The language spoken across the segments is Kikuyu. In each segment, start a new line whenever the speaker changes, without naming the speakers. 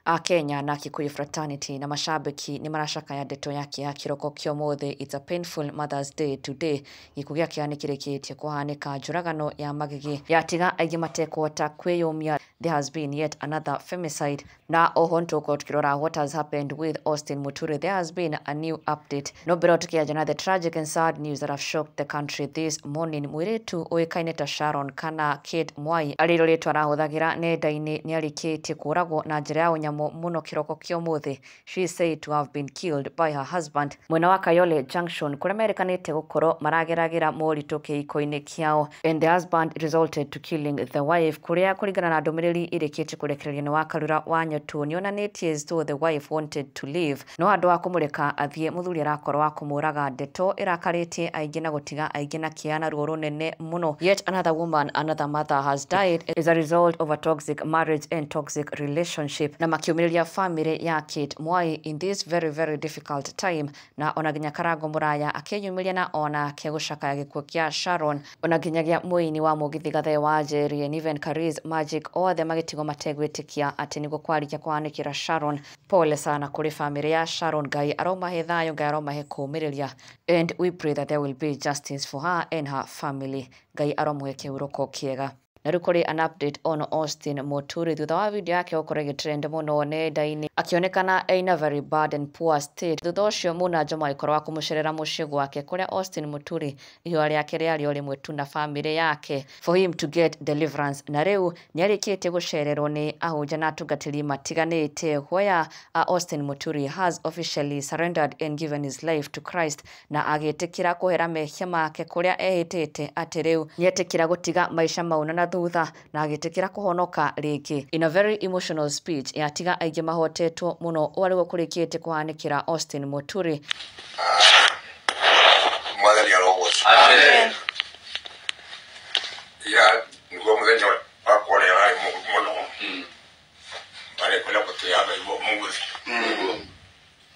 A Kenya na Kikuyu fraternity na mashabiki nĩ maracakaya ndeto ya kĩeha kĩroko kĩa ũmũthĩ. It's a painful Mother's Day today. Gĩkuũ gĩa kĩeha nĩkĩrĩkĩtie kũhanĩka, njũragano ya magigi yatiga aingĩ matekũhota kwĩyũmia. There has been yet another femicide, na oho nĩtũgũkorwo tũkĩrora what has happened with Austin Muturi. There has been a new update. No mbere tũkĩanjia na the tragic and sad news that have shocked the country this morning. Mũirĩtu ũĩkaine ta Sharon kana Kate Mwai, arĩ rĩtwa arahũthagĩra nenda-inĩ, nĩarĩkĩtie kũragwo na njĩra ya ũnyamũ mũno kĩroko kĩa ũmũthĩ. She is said to have been killed by her husband mwena wa Kayole Junction, kũrĩa merĩkanĩte gũkorwo marageragĩra moritũ kĩhiko-inĩ kĩao, and the husband resulted to killing the wife, kũrĩa kũringana na ndũmĩrĩri ĩrĩkĩtie kũrekererio nĩ Wakarura wa Nyatũ nĩonanĩtie as though the wife wanted to leave, no handũ wa kũmũreka athiĩ, mũthuri arakorwo wa kũmũraga. Ndeto ĩrakarĩtie aingĩ na gũtiga aingĩ na kĩeha na ruo rũnene mũno. Yet another woman, another mother has died as a result of a toxic marriage and toxic relationship, na makiumĩrĩria family ya Kate Mwai in this very very difficult time. Na ona nginya Karango Mũraya akĩyumĩria na onake gũcakaya gĩkuũ kĩa Sharon, ona nginyagia mũini wa mũgithi Gathe wa Njeri and even Kariz Magic, othe magĩtigwo mategwĩtĩkia atĩ nĩguo kwarĩkia kũhanĩkĩra Sharon. Pole sana kũrĩ family ya Sharon. Ngai aromahe thayũ, Ngai aromahe kũũmĩrĩria, and we pray that there will be justice for her and her family. Ngai aromũhe kĩhurũko kĩega. Na rĩu kũrĩ an update on Austin Muturi thutha wa video yake gũkorwo ĩgĩtrend mũno nenda-inĩ, akĩonekana in a very bad and poor state. Thutha ũcio Muna Njoma agĩkorwo wa kũmũcerera mũciĩ gwake, kũrĩa Austin Muturi ihoya rĩake rĩarĩ o rĩmwe tu na family yake, for him to get deliverance. Na rĩu nĩarĩkĩtie gũcererwo nĩ ahunjia na atungatĩri matiganĩte, where Austin Muturi has officially surrendered and given his life to Christ, na agĩtĩkĩra kũhera mehia make, kũrĩa ehĩtĩte atĩ rĩu nĩetĩkĩra gũtiga maica mau na thutha na agĩtĩkĩra kũhonoka rĩngĩ. In a very emotional speech yatiga aingĩ mahotetwo mũno, ũũ arĩguo kũrĩkĩtie kũhanĩkĩra Austin Muturi.
Mwathani arogocwo.
Amen.
Ya niguo mũthenya wakwa ũrĩa warĩ mũru mũno, marĩ kwenda gũtĩa Ngai ũmũthĩ,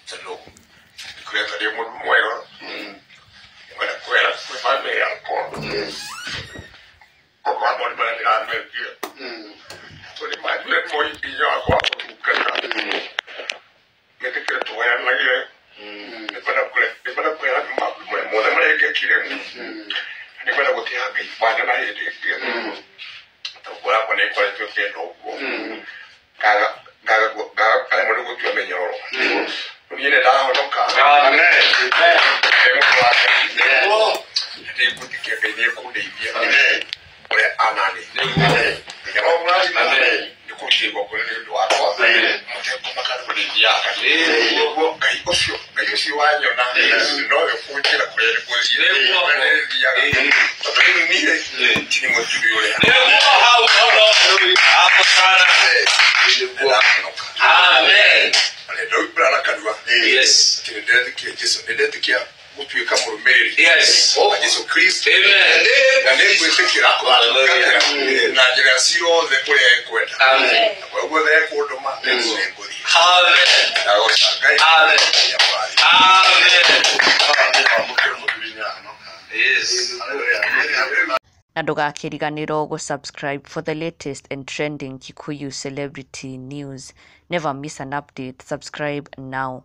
tondũ ndikoretwo ndĩ mũndũ mwega. Ngwenda kwĩra kwĩ bamĩrĩ yakwa okorwo nĩ marĩa ndĩramekire, tondũ nĩmanjue moĩ hinya wakwa wa gũtungata, metĩkĩre tũgayanagĩre. Nĩkwenda kwĩra mothe marĩa ngekire, nĩkwenda gũtĩa Ngai bwana na hĩndĩ ĩngĩ, tondũ yakwa nĩ ĩkoretwo ĩkĩenda ũguo, ngaga karemwo nĩ gũtua mĩnyororo. Niĩ nĩ ndahonoka.
Amen.
Ndĩ mũndũ wa Ngai, nĩngwĩtĩkia Ngai nĩ ekũndeithia ũrĩa anandeithia. Nĩ kũruta igongona nĩ ũndũ wakwa mũtekũmaka nĩ ũguo. Ngai ũcio, Ngai ũcio wanyona nowe ũkũnjĩra kũrĩa nĩ gũthiĩ, kũrĩa nĩ thiaga, tondũ rĩu niĩ ti nĩ mũturi ũrĩa.
Nĩguo hau mũno. Hapo sana.
Nĩndahonoka.
Amen.
Na nĩndoimbũra na kanua atĩ nĩndetĩkia Jesũ, nĩndetĩkia gũtuĩka mũrũmĩrĩri wa Jesũ Kristo,
Amen.
na nĩngwĩtĩkĩra
Hallelujah.
na njĩra ciothe ũrĩa ekwenda,
Amen.
na kũrĩa guothe ekũndũma nĩngũthiĩ.
Amen.
Ndagoca Ngai.
Amen.
Ngai amũrathime.
Amen. Yes.
Na ndũgakĩriganĩrwo gũ-subscribe for the latest and trending Kikuyu celebrity news. Never miss an update. Subscribe now.